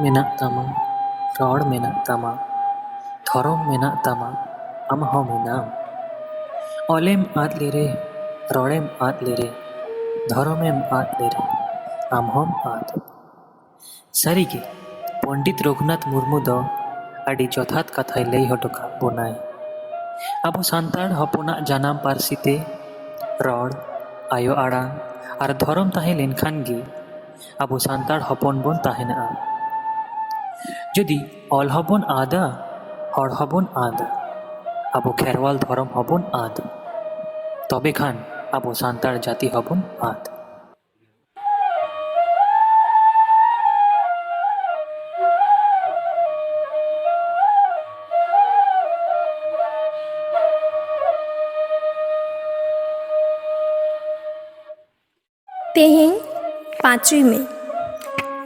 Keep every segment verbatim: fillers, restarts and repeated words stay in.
ᱢᱮᱱᱟᱜ ᱛᱟᱢᱟ, ᱨᱚᱲ ᱢᱮᱱᱟᱜ ᱛᱟᱢᱟ, ᱫᱷᱚᱨᱚᱢ ᱢᱮᱱᱟᱜ ᱛᱟᱢᱟ, ᱟᱢ ᱦᱚᱸ ᱢᱮᱱᱟᱢ᱾ ᱚᱞᱮᱢ ᱟᱫ ᱞᱮᱨᱮ, ᱨᱚᱲᱮᱢ ᱟᱫ ᱞᱮᱨᱮ, ᱫᱷᱚᱨᱚᱢᱮᱢ ᱟᱫ ᱞᱮᱨᱮ, ᱟᱢ ᱦᱚᱸᱢ ᱟᱫ᱾ ᱥᱟᱹᱨᱤᱜᱮ, ᱯᱚᱱᱰᱤᱛ ᱨᱚᱜᱷᱩᱱᱟᱛᱷ ᱢᱩᱨᱢᱩ ᱫᱚ ᱟᱹᱰᱤ ᱡᱚᱛᱷᱟᱛ ᱠᱟᱛᱷᱟᱭ ᱞᱟᱹᱭ ᱦᱚᱴᱚ ᱠᱟᱜ ᱵᱚᱱᱟᱭ᱾ ᱟᱵᱚ ᱥᱟᱱᱛᱟᱲ ᱦᱚᱯᱚᱱᱟᱜ ᱡᱟᱱᱟᱢ ᱯᱟᱹᱨᱥᱤ ᱛᱮ ᱨᱚᱲ, ᱟᱭᱳ ᱟᱲᱟᱝ ᱟᱨ ᱫᱷᱚᱨᱚᱢ ᱛᱟᱦᱮᱸ ᱞᱮᱱᱠᱷᱟᱱ ᱜᱮ ᱟᱵᱚ ᱥᱟᱱᱛᱟᱲ ᱦᱚᱯᱚᱱ ᱵᱚᱱ ᱛᱟᱦᱮᱱᱟ᱾ ᱡᱩᱫᱤ ᱚᱞ ᱦᱚᱸᱵᱚᱱ ᱟᱫᱟ, ᱦᱚᱲ ᱦᱚᱸᱵᱚᱱ ᱟᱫᱟ, ᱟᱵᱚ ᱠᱷᱮᱨᱣᱟᱞ ᱫᱷᱚᱨᱚᱢ ᱦᱚᱸᱵᱚᱱ ᱟᱫᱟ, ᱛᱚᱵᱮ ᱠᱷᱟᱱ ᱟᱵᱚ ᱥᱟᱱᱛᱟᱲ ᱡᱟᱹᱛᱤ ᱦᱚᱸᱵᱚᱱ ᱟᱫ᱾ ᱛᱮᱦᱮᱧ ᱯᱟᱸᱪᱚᱭ ᱢᱮ᱾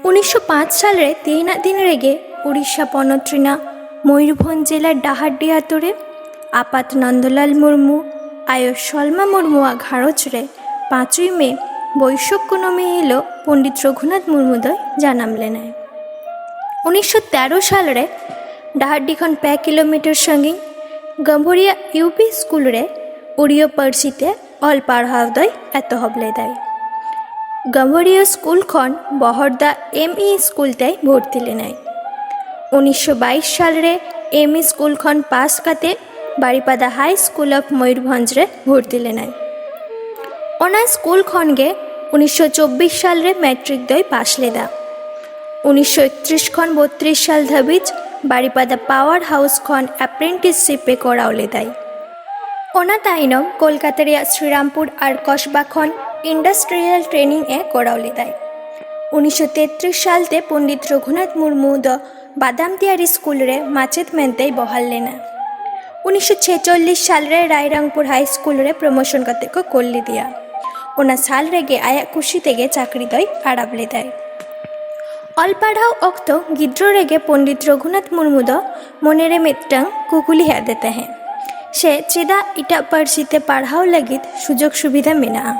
ᱩᱱᱤᱥᱥᱚ ᱯᱟᱸᱪ ᱥᱟᱞ ᱨᱮ ᱛᱮᱦᱮᱧᱟᱜ ᱫᱤᱱ ᱨᱮᱜᱮ ᱩᱲᱤᱥᱥᱟ ᱯᱚᱱᱚᱛ ᱨᱮᱱᱟᱜ ᱢᱚᱭᱩᱨᱵᱷᱚᱸᱡᱽ ᱡᱮᱞᱟ ᱰᱟᱦᱟᱨᱰᱤ ᱟᱛᱳ ᱨᱮ ᱟᱯᱟᱛ ᱱᱚᱱᱫᱚᱞᱟᱞ ᱢᱩᱨᱢᱩ, ᱟᱭᱳ ᱥᱚᱞᱢᱟ ᱢᱩᱨᱢᱩᱣᱟᱜ ᱜᱷᱟᱨᱚᱸᱡᱽ ᱨᱮ ᱯᱟᱸᱪᱚᱭ ᱢᱮ, ᱵᱳᱭᱥᱚᱠ ᱠᱩᱱᱟᱹᱢᱤ ᱦᱤᱞᱳᱜ ᱯᱚᱱᱰᱤᱛ ᱨᱚᱜᱷᱩᱱᱟᱛᱷ ᱢᱩᱨᱢᱩ ᱫᱚᱭ ᱡᱟᱱᱟᱢ ᱞᱮᱱᱟᱭ᱾ ᱩᱱᱤᱥᱥᱚ ᱛᱮᱨᱚ ᱥᱟᱞ ᱨᱮ ᱰᱟᱦᱟᱨᱰᱤ ᱠᱷᱚᱱ ᱯᱮ ᱠᱤᱞᱳᱢᱤᱴᱟᱨ ᱥᱟᱺᱜᱤᱧ ᱜᱟᱹᱢᱵᱷᱟᱹᱨᱤᱭᱟ ᱤᱭᱩ ᱯᱤ ᱥᱠᱩᱞ ᱨᱮ ᱩᱲᱤᱭᱟ ᱯᱟᱹᱨᱥᱤ ᱛᱮ ᱚᱞ ᱯᱟᱲᱦᱟᱣ ᱫᱚᱭ ᱮᱛᱚᱦᱚᱵ ᱞᱮᱫᱟᱭ᱾ ᱜᱟᱹᱢᱵᱷᱟᱹᱨᱤᱭᱟ ᱥᱠᱩᱞ ᱠᱷᱚᱱ ᱵᱚᱦᱚᱲᱫᱟ ᱮᱢ ᱤ ᱥᱠᱩᱞ ᱛᱮᱭ ᱵᱷᱚᱨᱛᱤ ᱞᱮᱱᱟᱭ᱾ ᱩᱱᱤᱥᱥᱚ ᱵᱟᱭᱤᱥ ᱥᱟᱞ ᱨᱮ ᱮᱢ ᱤ ᱥᱠᱩᱞ ᱠᱷᱚᱱ ᱯᱟᱥ ᱠᱟᱛᱮ ᱵᱟᱨᱤᱯᱟᱫᱟ ᱦᱟᱭ ᱥᱠᱩᱞ ᱚᱯᱷ ᱢᱚᱭᱩᱨᱵᱷᱚᱸᱡᱽ ᱨᱮ ᱵᱷᱚᱨᱛᱤ ᱞᱮᱱᱟᱭ᱾ ᱚᱱᱟ ᱥᱠᱩᱞ ᱠᱷᱚᱱ ᱜᱮ ᱩᱱᱤᱥᱥᱚ ᱪᱚᱵᱵᱤᱥ ᱥᱟᱞ ᱨᱮ ᱢᱮᱴᱨᱤᱠ ᱫᱚᱭ ᱯᱟᱥ ᱞᱮᱫᱟ᱾ ᱩᱱᱤᱥᱥᱚ ᱮᱠᱛᱨᱤᱥ ᱠᱷᱚᱱ ᱵᱚᱛᱛᱨᱤᱥ ᱥᱟᱞ ᱫᱷᱟᱹᱵᱤᱡ ᱵᱟᱨᱤᱯᱟᱫᱟ ᱯᱟᱣᱟᱨ ᱦᱟᱣᱩᱥ ᱠᱷᱚᱱ ᱟᱯᱨᱮᱱᱴᱤᱥᱥᱤᱯ ᱮ ᱠᱚᱨᱟᱣ ᱞᱮᱫᱟᱭ᱾ ᱚᱱᱟ ᱛᱟᱭᱱᱚᱢ ᱠᱳᱞᱠᱟᱛᱟ ᱨᱮᱭᱟᱜ ᱥᱨᱤᱨᱟᱢᱯᱩᱨ ᱟᱨ ᱠᱚᱥᱵᱟ ᱠᱷᱚᱱ ᱤᱱᱰᱟᱥᱴᱨᱤᱭᱟᱞ ᱴᱨᱮᱱᱤᱝ ᱮ ᱠᱚᱨᱟᱣ ᱞᱮᱫᱟᱭ᱾ ᱩᱱᱤᱥᱥᱚ ᱛᱮᱛᱨᱤᱥ ᱥᱟᱞ ᱛᱮ ᱯᱚᱱᱰᱤᱛ ᱨᱚᱜᱷᱩᱱᱟᱛᱷ ᱢᱩᱨᱢᱩ ᱫᱚ ᱵᱟᱫᱟᱢ ᱛᱤᱭᱟᱨᱤ ᱥᱠᱩᱞ ᱨᱮ ᱢᱟᱪᱮᱫ ᱢᱮᱱᱛᱮᱭ ᱵᱚᱦᱟᱞ ᱞᱮᱱᱟ᱾ ᱩᱱᱤᱥᱥᱚ ᱪᱷᱮᱪᱚᱞᱞᱤᱥ ᱥᱟᱞ ᱨᱮ ᱨᱟᱭᱨᱚᱝᱯᱩᱨ ᱦᱟᱭ ᱥᱠᱩᱞ ᱨᱮ ᱯᱨᱚᱢᱳᱥᱚᱱ ᱠᱟᱛᱮ ᱠᱚ ᱠᱳᱞ ᱞᱮᱫᱮᱭᱟ᱾ ᱚᱱᱟ ᱥᱟᱞ ᱨᱮᱜᱮ ᱟᱭᱟᱜ ᱠᱩᱥᱤ ᱛᱮᱜᱮ ᱪᱟᱹᱠᱨᱤ ᱫᱚᱭ ᱟᱲᱟᱜ ᱞᱮᱫᱟᱭ᱾ ᱚᱞ ᱯᱟᱲᱦᱟᱣ ᱚᱠᱛᱚ ᱜᱤᱫᱽᱨᱟᱹ ᱨᱮᱜᱮ ᱯᱚᱱᱰᱤᱛ ᱨᱚᱜᱷᱩᱱᱟᱛᱷ ᱢᱩᱨᱢᱩ ᱫᱚ ᱢᱚᱱᱮᱨᱮ ᱢᱤᱫᱴᱟᱝ ᱠᱩᱠᱞᱤ ᱦᱮᱡ ᱟᱫᱮ ᱛᱟᱦᱮᱸᱫ, ᱥᱮ ᱪᱮᱫᱟᱜ ᱮᱴᱟᱜ ᱯᱟᱹᱨᱥᱤ ᱛᱮ ᱯᱟᱲᱦᱟᱣ ᱞᱟᱹᱜᱤᱫ ᱥᱩᱡᱳᱜᱽ ᱥᱩᱵᱤᱫᱷᱟ ᱢᱮᱱᱟᱜᱼᱟ,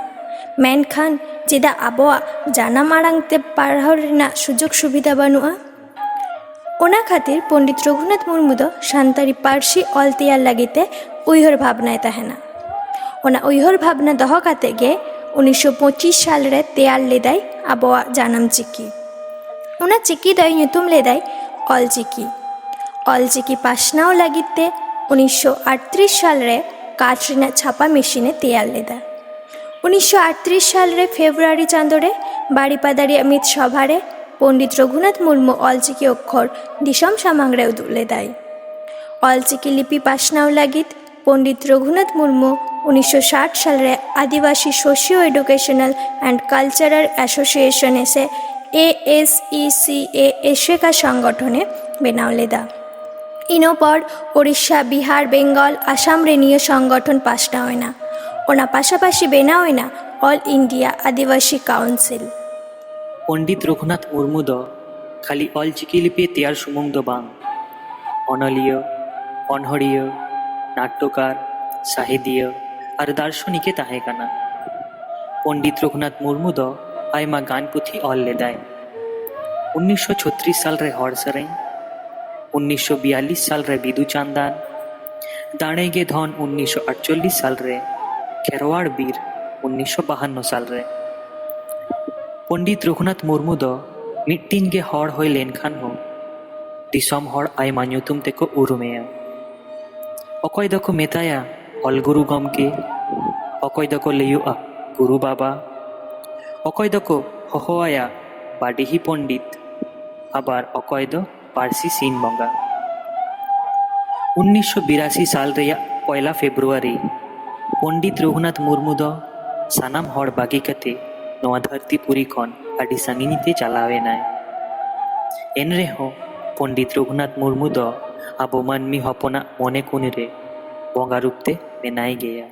ᱢᱮᱱᱠᱷᱟᱱ ᱪᱮᱫᱟᱜ ᱟᱵᱚᱣᱟᱜ ᱡᱟᱱᱟᱢ ᱟᱲᱟᱝ ᱛᱮ ᱯᱟᱲᱦᱟᱣ ᱨᱮᱱᱟᱜ ᱥᱩᱡᱳᱜᱽ ᱥᱩᱵᱤᱫᱷᱟ ᱵᱟᱹᱱᱩᱜᱼᱟ? ᱚᱱᱟ ᱠᱷᱟᱹᱛᱤᱨ ᱯᱚᱱᱰᱤᱛ ᱨᱚᱜᱷᱩᱱᱟᱛᱷ ᱢᱩᱨᱢᱩ ᱫᱚ ᱥᱟᱱᱛᱟᱲᱤ ᱯᱟᱹᱨᱥᱤ ᱚᱞ ᱛᱮᱭᱟᱨ ᱞᱟᱹᱜᱤᱫ ᱛᱮ ᱩᱭᱦᱟᱹᱨ ᱵᱷᱟᱵᱽᱱᱟᱭ ᱛᱟᱦᱮᱱᱟ᱾ ᱚᱱᱟ ᱩᱭᱦᱟᱹᱨ ᱵᱷᱟᱵᱽᱱᱟ ᱫᱚᱦᱚ ᱠᱟᱛᱮ ᱜᱮ ᱩᱱᱤᱥᱥᱚ ᱯᱚᱸᱪᱤᱥ ᱥᱟᱞ ᱨᱮ ᱛᱮᱭᱟᱨ ᱞᱮᱫᱟᱭ ᱟᱵᱚᱣᱟᱜ ᱡᱟᱱᱟᱢ ᱪᱤᱠᱤ᱾ ᱚᱱᱟ ᱪᱤᱠᱤ ᱫᱚᱭ ᱧᱩᱛᱩᱢ ᱞᱮᱫᱟᱭ ᱚᱞᱪᱤᱠᱤ᱾ ᱚᱞᱪᱤᱠᱤ ᱯᱟᱥᱱᱟᱣ ᱞᱟᱹᱜᱤᱫ ᱛᱮ ᱩᱱᱤᱥᱥᱚ ᱟᱴᱛᱨᱤᱥ ᱥᱟᱞ ᱨᱮ ᱠᱟᱴ ᱨᱮᱱᱟᱜ ᱪᱷᱟᱯᱟ ᱢᱮᱥᱤᱱ ᱮ ᱛᱮᱭᱟᱨ ᱞᱮᱫᱟ᱾ ᱩᱱᱤᱥᱥᱚ ᱟᱴᱛᱨᱤᱥ ᱥᱟᱞ ᱨᱮ ᱯᱷᱮᱵᱽᱨᱩᱣᱟᱨᱤ ᱪᱟᱸᱫᱳ ᱨᱮ ᱵᱟᱲᱤᱯᱟᱫᱟ ᱨᱮᱭᱟᱜ ᱢᱤᱫ ᱥᱚᱵᱷᱟ ᱨᱮ ᱯᱚᱱᱰᱤᱛ ᱨᱚᱜᱷᱩᱱᱟᱛᱷ ᱢᱩᱨᱢᱩ ᱚᱞᱪᱤᱠᱤ ᱚᱠᱠᱷᱚᱨ ᱫᱤᱥᱚᱢ ᱥᱟᱢᱟᱝ ᱨᱮ ᱩᱫᱩᱜ ᱞᱮᱫᱟᱭ᱾ ᱚᱞᱪᱤᱠᱤ ᱞᱤᱯᱤ ᱯᱟᱥᱱᱟᱣ ᱞᱟᱹᱜᱤᱫ ᱯᱚᱱᱰᱤᱛ ᱨᱚᱜᱷᱩᱱᱟᱛᱷ ᱢᱩᱨᱢᱩ ᱩᱱᱤᱥᱥᱚ ᱥᱟᱴ ᱥᱟᱞ ᱨᱮ ᱟᱹᱫᱤᱵᱟᱹᱥᱤ Socio Educational and Cultural Association ᱮ ᱥᱮ A S E C A ᱮᱥᱮᱠᱟ ᱥᱚᱝᱜᱚᱴᱷᱚᱱ ᱮ ᱵᱮᱱᱟᱣ ᱞᱮᱫᱟ᱾ ᱤᱱᱟᱹ ᱯᱚᱨ ᱳᱰᱤᱥᱟ, ᱵᱤᱦᱟᱨ, ᱵᱮᱝᱜᱚᱞ, ᱟᱥᱟᱢ ᱨᱮ ᱱᱤᱭᱟᱹ ᱥᱚᱝᱜᱚᱴᱷᱚᱱ ᱯᱟᱥᱱᱟᱣ ᱮᱱᱟ᱾ ᱚᱱᱟ ᱯᱟᱥᱟᱯᱟᱥᱤ ᱵᱮᱱᱟᱣ ᱮᱱᱟ All India ᱟᱹᱫᱤᱵᱟᱹᱥᱤ Council᱾ ᱯᱚᱱᱰᱤᱛ ᱨᱚᱜᱷᱩᱱᱟᱛᱷ ᱢᱩᱨᱢᱩ ᱫᱚ ᱠᱷᱟᱹᱞᱤ ᱚᱞᱪᱤᱠᱤ ᱞᱤᱯᱤ ᱛᱮᱭᱟᱨ ᱥᱩᱢᱩᱝ ᱫᱚ ᱵᱟᱝ, ᱚᱱᱚᱞᱤᱭᱟᱹ, ᱚᱱᱚᱬᱦᱤᱭᱟᱹ, ᱱᱟᱴᱴᱚᱠᱟᱨ, ᱥᱟᱦᱤᱫᱤᱭᱟᱹ ᱟᱨ ᱫᱟᱨᱥᱚᱱᱤᱠ ᱮ ᱛᱟᱦᱮᱸ ᱠᱟᱱᱟ᱾ ᱯᱚᱱᱰᱤᱛ ᱨᱚᱜᱷᱩᱱᱟᱛᱷ ᱢᱩᱨᱢᱩ ᱫᱚ ᱟᱭᱢᱟ ᱜᱟᱱ ᱯᱩᱛᱷᱤ ᱚᱞ ᱞᱮᱫᱟᱭ᱾ ᱩᱱᱤᱥᱥᱚ ᱪᱷᱚᱛᱨᱤᱥ ᱥᱟᱞ ᱨᱮ ᱦᱚᱲ ᱥᱮᱨᱮᱧ, ᱩᱱᱤᱥᱥᱚ ᱵᱤᱭᱟᱞᱞᱤᱥ ᱥᱟᱞ ᱨᱮ ᱵᱤᱫᱩ ᱪᱟᱸᱫᱟᱱ, ᱫᱟᱲᱮ ᱜᱮ ᱫᱷᱚᱱ ᱩᱱᱤᱥᱥᱚ ᱟᱴᱪᱚᱞᱞᱤᱥ ᱥᱟᱞ ᱨᱮ, ᱠᱷᱮᱨᱣᱟᱲ ᱵᱤᱨ ᱩᱱᱤᱥᱥᱚ ᱵᱟᱦᱟᱱᱱᱚ ᱥᱟᱞ ᱨᱮ᱾ ᱯᱚᱱᱰᱤᱛ ᱨᱚᱜᱷᱩᱱᱟᱛᱷ ᱢᱩᱨᱢᱩ ᱫᱚ ᱢᱤᱫᱴᱤᱱ ᱜᱮ ᱦᱚᱲ ᱦᱩᱭ ᱞᱮᱱᱠᱷᱟᱱ ᱦᱚᱸ ᱫᱤᱥᱚᱢ ᱦᱚᱲ ᱟᱭᱢᱟ ᱧᱩᱛᱩᱢ ᱛᱮᱠᱚ ᱩᱨᱩᱢᱮᱭᱟ᱾ ᱚᱠᱚᱭ ᱫᱚᱠᱚ ᱢᱮᱛᱟᱭᱟ ᱚᱞ ᱜᱩᱨᱩ ᱜᱚᱢᱠᱮ, ᱚᱠᱚᱭ ᱫᱚᱠᱚ ᱞᱟᱹᱭᱚᱜᱼᱟ ᱜᱩᱨᱩ ᱵᱟᱵᱟ, ᱚᱠᱚᱭ ᱫᱚᱠᱚ ᱦᱚᱦᱚᱣᱟᱭᱟ ᱵᱟᱰᱤᱦᱤ ᱯᱚᱱᱰᱤᱛ, ᱟᱵᱟᱨ ᱚᱠᱚᱭ ᱫᱚ ᱯᱟᱹᱨᱥᱤ ᱥᱤᱧ ᱵᱚᱸᱜᱟ᱾ ᱩᱱᱤᱥᱥᱚ ᱵᱤᱨᱟᱥᱤ ᱥᱟᱞ ᱨᱮᱭᱟᱜ ᱯᱚᱭᱞᱟ ᱯᱷᱮᱵᱽᱨᱩᱣᱟᱨᱤ ᱯᱚᱱᱰᱤᱛ ᱨᱚᱜᱷᱩᱱᱟᱛᱷ ᱢᱩᱨᱢᱩ ᱫᱚ ᱥᱟᱱᱟᱢ ᱦᱚᱲ ᱵᱟᱹᱜᱤ ᱠᱟᱛᱮ ᱱᱚᱣᱟ ᱫᱷᱟᱹᱨᱛᱤ ᱯᱩᱨᱤ ᱠᱷᱚᱱ ᱟᱹᱰᱤ ᱥᱟᱺᱜᱤᱧ ᱛᱮ ᱪᱟᱞᱟᱣ ᱮᱱᱟᱭ᱾ ᱮᱱᱨᱮᱦᱚᱸ ᱯᱚᱱᱰᱤᱛ ᱨᱚᱜᱷᱩᱱᱟᱛᱷ ᱢᱩᱨᱢᱩ ᱫᱚ ᱟᱵᱚ ᱢᱟᱹᱱᱢᱤ ᱦᱚᱯᱚᱱᱟᱜ ᱢᱚᱱᱮ ᱠᱩᱱᱤ ᱨᱮ ᱵᱚᱸᱜᱟ ᱨᱩᱯ ᱛᱮ ᱢᱮᱱᱟᱭ ᱜᱮᱭᱟ᱾